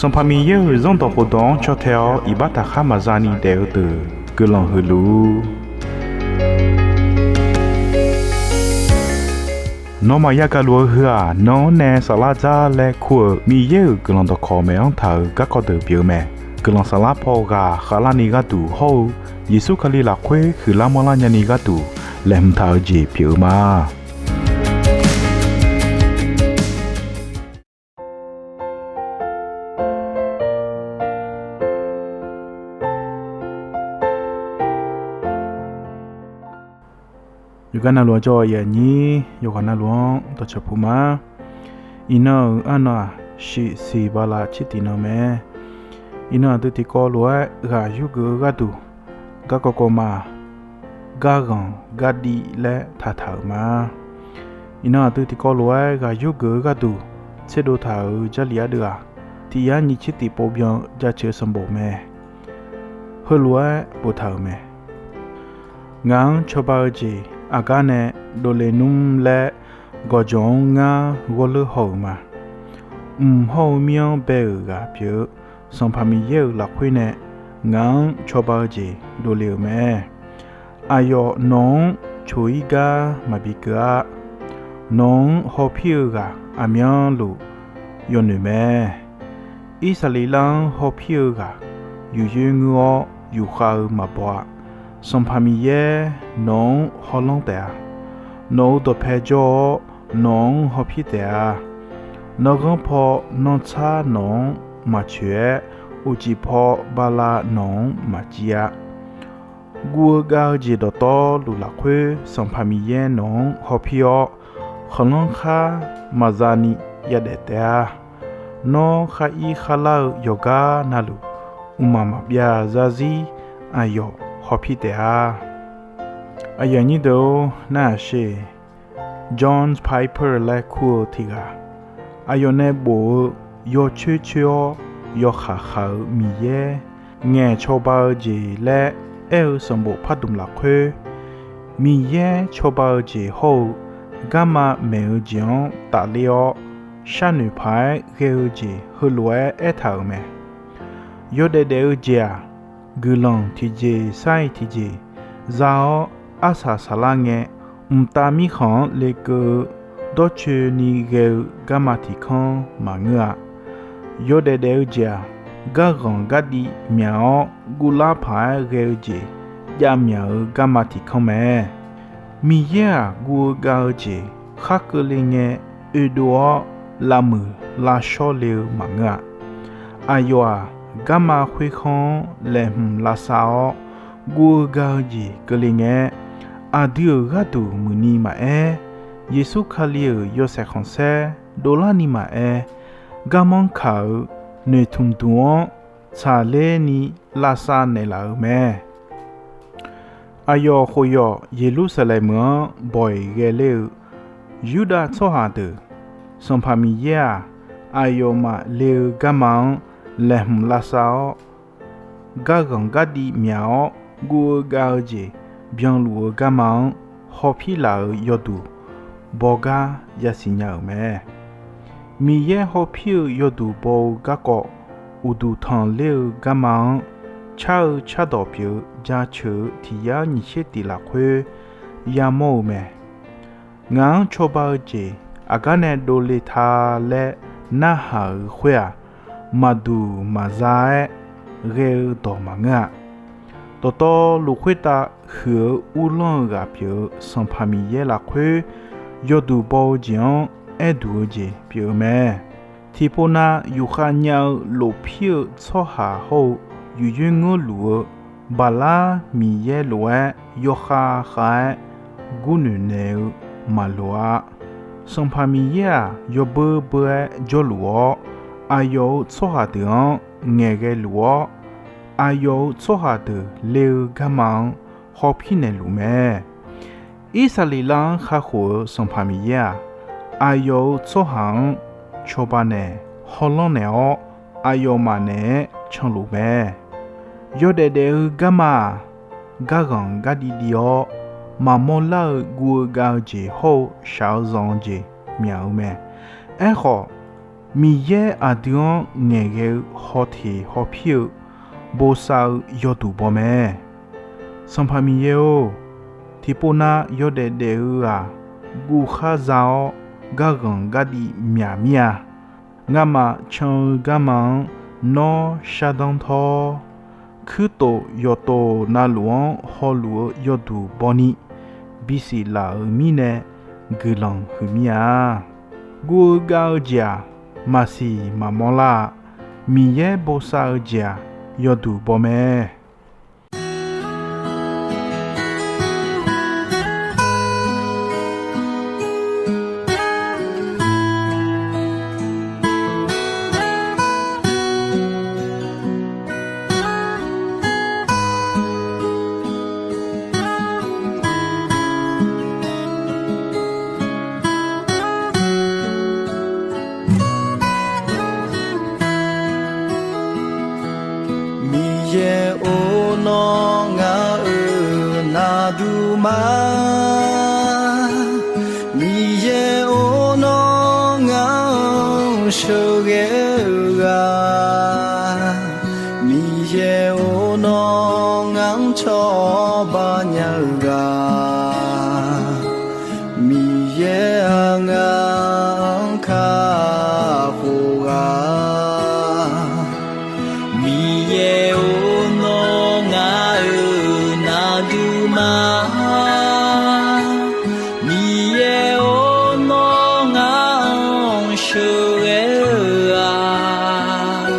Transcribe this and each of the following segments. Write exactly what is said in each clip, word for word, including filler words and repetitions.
Sanqpaq Miqyaer-euq Zanrdawq khofdawq-anr caw tae-awr iqbax taqkhar maqza ni daef-eu deuq guiqlanq huiq luf-ur. Nawmaf yagaq luf-eu heu-aq, nan-anr nae saflar dzar laer kur-euq Miqyaer-euq guiqlanq dawqkawq maeq-anr taq-euq garkawv deuq pyeuf-eu mae. Guiqlanq saflar paw ghaq khavlarni gharduq hawr-eu Yeqsur Kali lafkhoer huiqlar manrlar nyani gharduq laeqhmq taq-eu jeq pyeuf-eu ma. Yawqgar navluf-anr jawr-eu aqyuif aqnyir yawqghaq navluf-anr dawqcawq puq ma. Iqnan-euq arnan-aq, shiq siq bala tser tiq nan mae. Iqnan aqdui tiqkawv lof-aer ghaq yurgeuf-eu gharduq, garkawv kawv ma-aq, garghanq gardiv laer taqtaq-euq ma. Iqnan aqdui tiqkawv lof-aer ghaq yurgeuf-eu gharduq tserdov taq-euq Jarlif ardeuv-aq, tiq yar nyiq tser tiq pov byan-eu jaceuq sanqbof mae. Heulof-aer boftaq-euq mae. Ngaq-anr cawba-eu jeq aqgar nae dovle nmr laer, gawqjawq-anr ngar ghawrleur haw-euq ma. Mq hawr-eu mir-anr bae-euq ghaq pyeuf-eu Sanqpaq Miqyaer-euq lafkhoer nae ngaq-anr cawba-eu jeq dovle-euq mae. Aqyawf nawq-anr coq-ir gar maqbi keuv-ar. Nawq-anr hawpir-eu ghaq aqmyanluf yawnoeq mae. Irsaqleqlav-anr hawpir-eu ghaq yufyoer ngeur-awr yufkhav-eu maqbaw-a. Sanqpaq Miqyaer nawq-anr hawlanr taef-a. Nawq-euq dawqpae jawr-awr nawq-anr hawpir taef-a. Nanrghanr paw nanrtsar nawq-anr maqcoeq-aer, uqcif paw bala nawq-anr maqciv-a. Guv-eu gav-eu jeq dawqtawvluf lafkhoer Sanqpaq Miqyaer nawq-anr hawpir-awr, khanqlanr khar maqza ni yadaef taef-a. Nawr khar-ir khar lar-eu yawqgar navluf, mqmaq maqbyav zarzir aqyawf hawpir taef-a. Aqyuif aqnyir deuq-or, narhaq sher. John Piper laer kur-eu tiq ghaq, aqyawf nae bof-eu yawcoer coer-awr yawkhaq khaq-euq Miqyaer ngaeqcawba-eu jeq laer aer-eu sanqbof pardmq lafkhoer, Miqyaer cawba-eu jeq hawr-eu garma maeq-eu jeq-anr tafler-awr, sharnoeq paq-aer ghae-eu jeq heulof-aer aertaq-euq mae. Yawdaef daef-eu jeq-aq, guiqlanq tiqjeq sar-iq tiqjeq za-awr arsaq saqlar ngae, mqtav mirkhanq-anr lekeuv-eu dawrcoeni ghae-eu garma tiq kanr maqngeur-a. Yawdaef daef-eu jeq-aq, garghanq gardiv myaq-awr guvlar paq-aer ghae-eu jeq jav myaq-eu garma tiq kanr mae. Miqyaer-aq, guv-eu gav-eu jeq khar keuvle ngae oedov-awr lavmuiq lavshawr le-eu maqngeur-a. Aqyawf-aq, garma khoerkhanr-anr laeqhmq lavsav-awr guv-eu gav-eu jeq keuvle ngae, aqdui-euq gharduq muiqni maqaer, Yeqsur Kali-euq yawshaef khanqsaer dovlarni maqaer, garmanr kaq-euq noeqtmq duq-anr tsaqler ni lavsav naeqlaf-euq mae. Aqyawf khof yawf Yeqlursaqlaeq meuq-anr bawq-iq ghae ler-eu Yurdav tsawrhaq deuq, Sanqpaq Miqyaer-aq, aqyawfmaf le-eu garma-anr laeqhmq lavsav-awr, garghanq gardiv myaq-awr guv-eu gav-eu jeq byanluf-eu garma-anr hawpir laf-euq yawduq bawgar yasiq nya-euq mae. Miqyaer hawpir-eu yawduq baw-eu garkawv uqduq tanqler-eu garma-anr car-eu cardawq pyeuf-eu jaceuq-eu tiq yar nyiq tser tiq lafkhoer yamawr-eu mae. Ngaq-anr cawba-eu jeq aqgar nae dovle ta laer narhaq-euq khoer-aq, maqduq maqza-aer ghae-eu dawq maqngeur-a. Dawqtawvluf khoertav huiq-eu uvlanr-eu ghaq pyeuf-eu Sanqpaq Miqyaer lafkhoer yawduq baw-eu jeq-anr aerduq-eu jeq pyeuf-eu mae. Tiqpov nav yufkhav nya-eu lofpir-eu tsawrhaq hawr-eu yufyoer ngeurluf-eu Baqlar Miqyaer lof-aer yawkhav khav-aer gurnoeq naeq-eu maqloq-a. Sanqpaq Miqyaer-aq, yawbeur beur-aer jawrluf-awr, aqyawf-euq tsawrhaq deuq-anr ngaeqghae luf-awr, aqyawf-euq tsawrhaq deuq le-eu garma-anr hawpir naeqluf mae. Irsaqleqlav-anr kakhof-eu Sanqpaq Miqyaer-aq, aqyawf-euq tsawrhaq-anr cawba naeq hawlanr naeq-awr, aqyawfmaf naeq-aer canluf mae. Yawdaef daef-eu garma-aq, garghanq gardiv div-awr, maqmawr lar-eu guv-eu gav-eu jeq hawr-eu shaq-eu zanq-eu jeq myaq-eu mae. Aerkhawf, Miqyaer aqdui-anr ngaeqghae-eu hawteq hawpir-eu bosav-eu yawduq baw mae. Sanqpaq Miqyaer-or, tiqpov nav yawdaef daef-eu-aq, guvkhar za-awr garghanq gardif myaq mir-a. Ngamaf can-eu garma-anr nawr shardanr tawr-awr, kuirtof yawqtof navluf-anr hawluf-eu yawduq bawni bisiq laf-euq mirnae guiqlanq huiq mir-a. Guv-eu gav-eu jeq-aq, maqsiq maqmawr lar-a. Miqyaer bosav-eu jeq-aq, yawduq baw mae. Miqyaer-or, nawr ngaq-euq naqduq ma. Miqyaer-or, nawr ngaq-anr sheuqghae-eu ghaq. Miqyaer-or, nawr ngaq-anr cawba nya-eu ghaq. Miqyaer-aq, ngaq-anr kakhof ghaq. Miqyaer-or, nawr ngaq-euq naqduq ma. Miqyaer-or, nawr ngaq-anr sheuqghae-eu ghaq.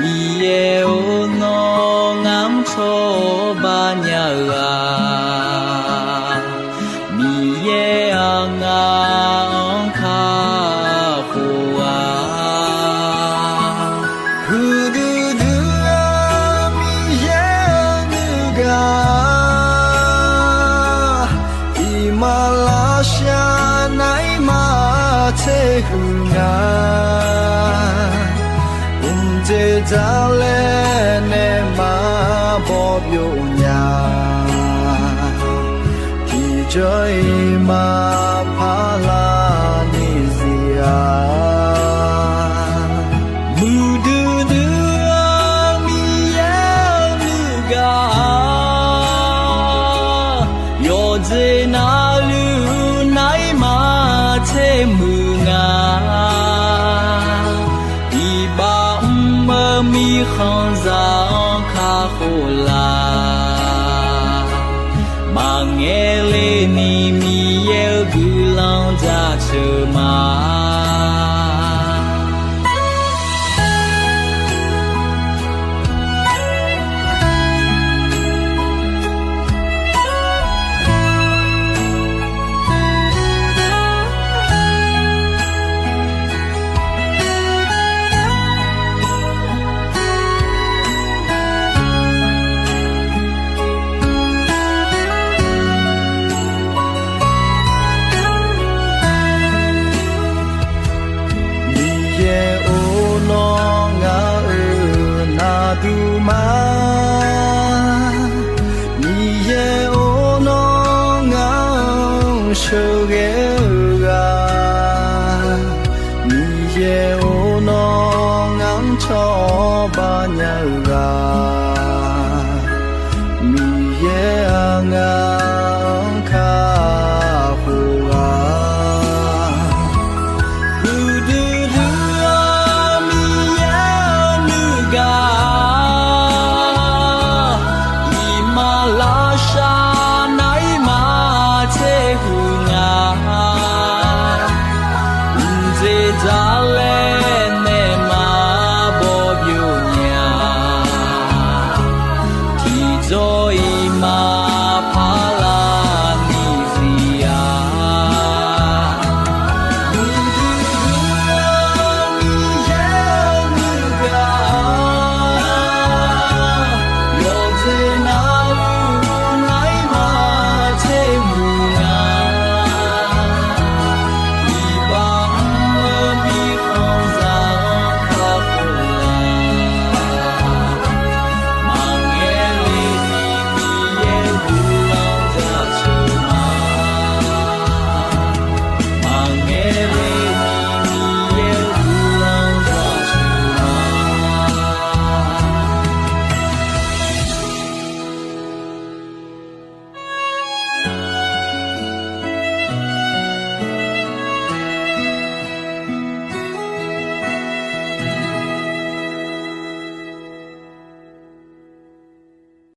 Miqyaer-or, nawr ngaq-anr cawba nya-eu ghaq. Miqyaer-aq, ngaq-anr kakhof ghaq. Huiqdui dui-eu Miqyaer-eu nuigaq, iqmalavshav naeq-ir maqtser huiq nga. Mqdzer dzaq laer naeqma bawbyov nya. Tiqjawr-iq maqpar lar ni zir-a. Muiqdui dui-eu Miqyaer-eu nuigaq, yawqjeq navluf naeq-ir maqtser muiq nga. Iqbax mr-eu mirkhanqzaq-anr kakhof laf. Maqngaeq le ni Miqyaer-eu guiqlanq jaceuq ma. Miqyaer-or, nawr ngaq-euq naqduq ma. Miqyaer-or, nawr ngaq-anr sheuqghae-eu ghaq. Miqyaer-or, nawr ngaq-anr cawba nya-eu ghaq.